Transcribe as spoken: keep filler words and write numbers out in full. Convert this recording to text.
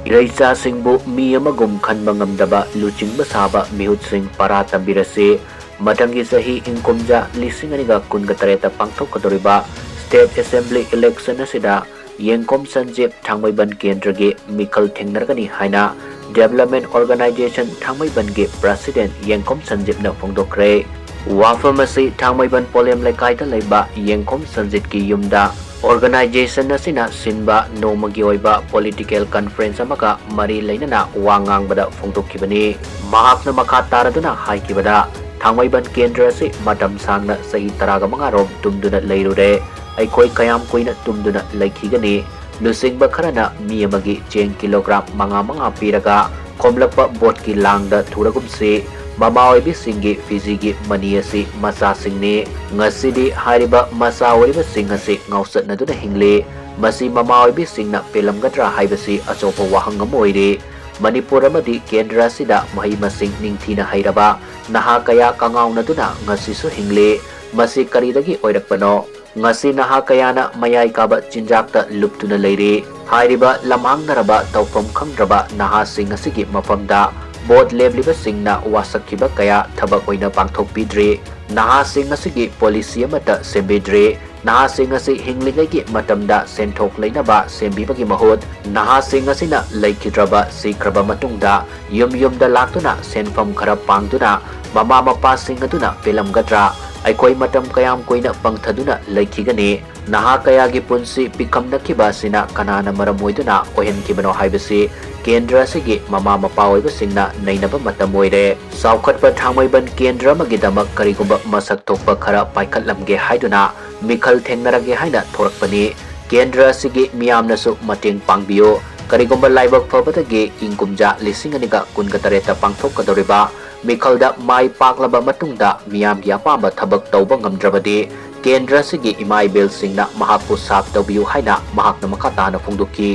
ꯏꯔꯩꯆꯥꯁꯤꯡꯕꯨ ꯃꯤ ꯑꯃꯒꯨꯝ ꯈꯟꯕ ꯉꯝꯗꯕ ꯂꯨꯆꯤꯡꯕ ꯁꯥꯕ ꯃꯤꯍꯨꯠꯁꯤꯡ ꯄꯔꯥ ꯇꯝꯕꯤꯔꯁꯤ꯫ ꯃꯊꯪꯒꯤ ꯆꯍꯤ ꯏꯪ ꯀꯨꯝꯖꯥ ꯂꯤꯁꯤꯡ ꯑꯅꯤꯒ ꯀꯨꯟꯒ ꯇꯔꯦꯠꯇ ꯄꯥꯡꯊꯣꯛꯀꯗꯧꯔꯤꯕ State Assembly election ꯑꯁꯤꯗ ꯌꯦꯡꯈꯣꯝ ꯁꯟꯖꯤꯞ ꯊꯥꯡꯃꯩꯕꯟ ꯀꯦꯟꯗ꯭ꯔꯒꯤ ꯃꯤꯈꯜ ꯊꯦꯡꯅꯔꯒꯅꯤ ꯍꯥꯏꯅ Development Organization ꯊꯥꯡꯃꯩꯕꯟꯒꯤ President ꯌꯦꯡꯈꯣꯝ ꯁꯟꯖꯤꯞꯅ ꯐꯣꯡꯗꯣꯛꯈ꯭ꯔꯦ꯫ ꯋꯥꯐꯝ ꯑꯁꯤ ꯊꯥꯡꯃꯩꯕꯟ ꯄꯣꯂꯦꯝ ꯂꯩꯀꯥꯏꯗ ꯂꯩꯕ ꯌꯦꯡꯈꯣꯝ ꯁꯟꯖꯤꯠꯀꯤ ꯌꯨꯝꯗ organization ꯑꯁꯤꯅ ꯁꯤꯟꯕ ꯅꯣꯡꯃꯒꯤ ꯑꯣꯏꯕ political conference ꯑꯃꯒ ꯃꯔꯤ ꯂꯩꯅꯅ ꯋꯥ ꯉꯥꯡꯕꯗ ꯐꯣꯡꯗꯣꯛꯈꯤꯕꯅꯤ꯫ ꯃꯍꯥꯛꯅ ꯃꯈꯥ ꯇꯥꯔꯗꯨꯅ ꯍꯥꯏꯈꯤꯕꯗ, ꯊꯥꯡꯃꯩꯕꯟ ꯀꯦꯟꯗ꯭ꯔ ꯑꯁꯤ ꯃꯇꯝ ꯁꯥꯡꯅ ꯆꯍꯤ ꯇꯔꯥꯒ ꯃꯉꯥ ꯔꯣꯝ ꯇꯨꯝꯗꯨꯅ ꯂꯩꯔꯨꯔꯦ꯫ ꯑꯩꯈꯣꯏ ꯀꯌꯥꯝ ꯀꯨꯏꯅ ꯇꯨꯝꯗꯨꯅ ꯂꯩꯈꯤꯒꯅꯤ? ꯂꯨꯆꯤꯡꯕ ꯈꯔꯅ ꯃꯤ ꯑꯃꯒꯤ ꯆꯦꯡ ꯀꯤꯂꯣꯒ꯭ꯔꯥꯝ ꯃꯉꯥ ꯃꯉꯥ ꯄꯤꯔꯒ ꯈꯣꯝꯂꯛꯄ ꯚꯣꯠꯀꯤ ꯂꯥꯡꯗ ꯊꯨꯔꯒꯨꯝꯁꯤ꯫ ꯃꯃꯥ ꯑꯣꯏꯕꯤꯁꯤꯡꯒꯤ ꯐꯤꯖꯤꯒꯤ ꯃꯅꯤ ꯑꯁꯤ ꯃꯆꯥꯁꯤꯡꯅꯤ꯫ ꯉꯁꯤꯗꯤ ꯍꯥꯏꯔꯤꯕ ꯃꯆꯥ ꯑꯣꯏꯔꯤꯕꯁꯤꯡ ꯑꯁꯤ ꯉꯥꯎꯆꯠꯅꯗꯨꯅ ꯍꯤꯡꯂꯤ꯫ ꯃꯁꯤ ꯃꯃꯥ ꯑꯣꯏꯕꯤꯁꯤꯡꯅ ꯄꯦꯜꯂꯝꯒꯗ꯭ꯔꯥ ꯍꯥꯏꯕꯁꯤ ꯑꯆꯧꯕ ꯋꯥꯍꯪ ꯑꯃ ꯑꯣꯏꯔꯤ꯫ ꯃꯅꯤꯄꯨꯔ ꯑꯃꯗꯤ ꯀꯦꯟꯗ꯭ꯔ ꯑꯁꯤꯗ ꯃꯍꯩ ꯃꯁꯤꯡ ꯅꯤꯡꯊꯤꯅ ꯍꯩꯔꯕ ꯅꯍꯥ ꯀꯌꯥ ꯀꯉꯥꯎꯅꯗꯨꯅ ꯉꯁꯤꯁꯨ ꯍꯤꯡꯂꯤ꯫ ꯃꯁꯤ ꯀꯔꯤꯗꯒꯤ ꯑꯣꯏꯔꯛꯄꯅꯣ? ꯉꯁꯤ ꯅꯍꯥ ꯀꯌꯥꯅ ꯃꯌꯥꯏ ꯀꯥꯕ ꯆꯤꯟꯖꯥꯛꯇ ꯂꯨꯞꯇꯨꯅ ꯂꯩꯔꯤ꯫ ꯍꯥꯏꯔꯤꯕ ꯂꯝꯍꯥꯡꯅꯔꯕ ꯇꯧꯐꯝ ꯈꯪꯗ꯭ꯔꯕ ꯅꯍꯥꯁꯤꯡ ꯑꯁꯤꯒꯤ ꯃꯐꯝꯗ ꯚꯣꯠ ꯂꯦꯞꯂꯤꯕꯁꯤꯡꯅ ꯋꯥꯁꯛꯈꯤꯕ ꯀꯌꯥ ꯊꯕꯛ ꯑꯣꯏꯅ ꯄꯥꯡꯊꯣꯛꯄꯤꯗ꯭ꯔꯤ꯫ ꯅꯍꯥꯁꯤꯡ ꯑꯁꯤꯒꯤ policy ꯑꯃꯠꯇ ꯁꯦꯝꯕꯤꯗ꯭ꯔꯤ꯫ ꯅꯍꯥꯁꯤꯡ ꯑꯁꯤ ꯍꯤꯡꯂꯤꯉꯩꯒꯤ ꯃꯇꯝꯗ ꯁꯦꯟꯊꯣꯛ ꯂꯩꯅꯕ ꯁꯦꯝꯕꯤꯕꯒꯤ ꯃꯍꯨꯠ, ꯅꯍꯥꯁꯤꯡ ꯑꯁꯤꯅ ꯂꯩꯈꯤꯗ꯭ꯔꯕ, ꯁꯤꯈ꯭ꯔꯕ ꯃꯇꯨꯡꯗ ꯌꯨꯝ ꯌꯨꯝꯗ ꯂꯥꯛꯇꯨꯅ ꯁꯦꯟꯐꯝ ꯈꯔ ꯄꯥꯡꯗꯨꯅ ꯃꯃꯥ ꯃꯄꯥꯁꯤꯡ ꯑꯗꯨꯅ ꯄꯦꯜꯂꯝꯒꯗ꯭ꯔꯥ? ꯑꯩꯈꯣꯏ ꯃꯇꯝ ꯀꯌꯥꯝ ꯀꯨꯏꯅ ꯄꯪꯊꯗꯨꯅ ꯂꯩꯈꯤꯒꯅꯤ? ꯅꯍꯥ ꯀꯌꯥꯒꯤ ꯄꯨꯟꯁꯤ ꯄꯤꯈꯝꯅꯈꯤꯕ ꯑꯁꯤꯅ ꯀꯅꯥꯅ ꯃꯔꯝ ꯑꯣꯏꯗꯨꯅ ꯑꯣꯏꯍꯟꯈꯤꯕꯅꯣ ꯍꯥꯏꯕꯁꯤ ꯀꯦꯟꯗ꯭ꯔ ꯑꯁꯤꯒꯤ ꯃꯃꯥ ꯃꯄꯥ ꯑꯣꯏꯕꯁꯤꯡꯅ ꯅꯩꯅꯕ ꯃꯇꯝ ꯑꯣꯏꯔꯦ꯫ ꯆꯥꯎꯈꯠꯄ ꯊꯥꯡꯃꯩꯕꯟ ꯀꯦꯟꯗ꯭ꯔ ꯑꯃꯒꯤꯗꯃꯛ ꯀꯔꯤꯒꯨꯝꯕ ꯃꯁꯛ ꯊꯣꯛꯄ ꯈꯔ ꯄꯥꯏꯈꯠꯂꯝꯒꯦ ꯍꯥꯏꯗꯨꯅ ꯃꯤꯈꯜ ꯊꯦꯡꯅꯔꯒꯦ ꯍꯥꯏꯅ ꯊꯣꯔꯛꯄꯅꯤ꯫ ꯀꯦꯟꯗ꯭ꯔ ꯑꯁꯤꯒꯤ ꯃꯤꯌꯥꯝꯅꯁꯨ ꯃꯇꯦꯡ ꯄꯥꯡꯕꯤꯌꯨ꯫ ꯀꯔꯤꯒꯨꯝꯕ ꯂꯥꯏꯕꯛ ꯐꯕꯗꯒꯤ ꯏꯪ ꯀꯨꯝꯖꯥ ꯂꯤꯁꯤꯡ ꯑꯅꯤꯒ ꯀꯨꯟꯒ ꯇꯔꯦꯠꯇ ꯄꯥꯡꯊꯣꯛꯀꯗꯧꯔꯤꯕ ꯃꯤꯈꯜꯗ ꯃꯥꯏ ꯄꯥꯛꯂꯕ ꯃꯇꯨꯡꯗ ꯃꯤꯌꯥꯝꯒꯤ ꯑꯄꯥꯝꯕ ꯊꯕꯛ ꯇꯧꯕ ꯉꯝꯗ꯭ꯔꯕꯗꯤ ꯀꯦꯟꯗ꯭ꯔ ꯑꯁꯤꯒꯤ ꯏꯃꯥ ꯏꯕꯦꯜꯁꯤꯡꯅ ꯃꯍꯥꯛꯄꯨ ꯁꯥꯞ ꯇꯧꯕꯤꯌꯨ ꯍꯥꯏꯅ ꯃꯍꯥꯛꯅ ꯃꯈꯥ ꯇꯥꯅ ꯐꯣꯡꯗꯣꯛꯈꯤ꯫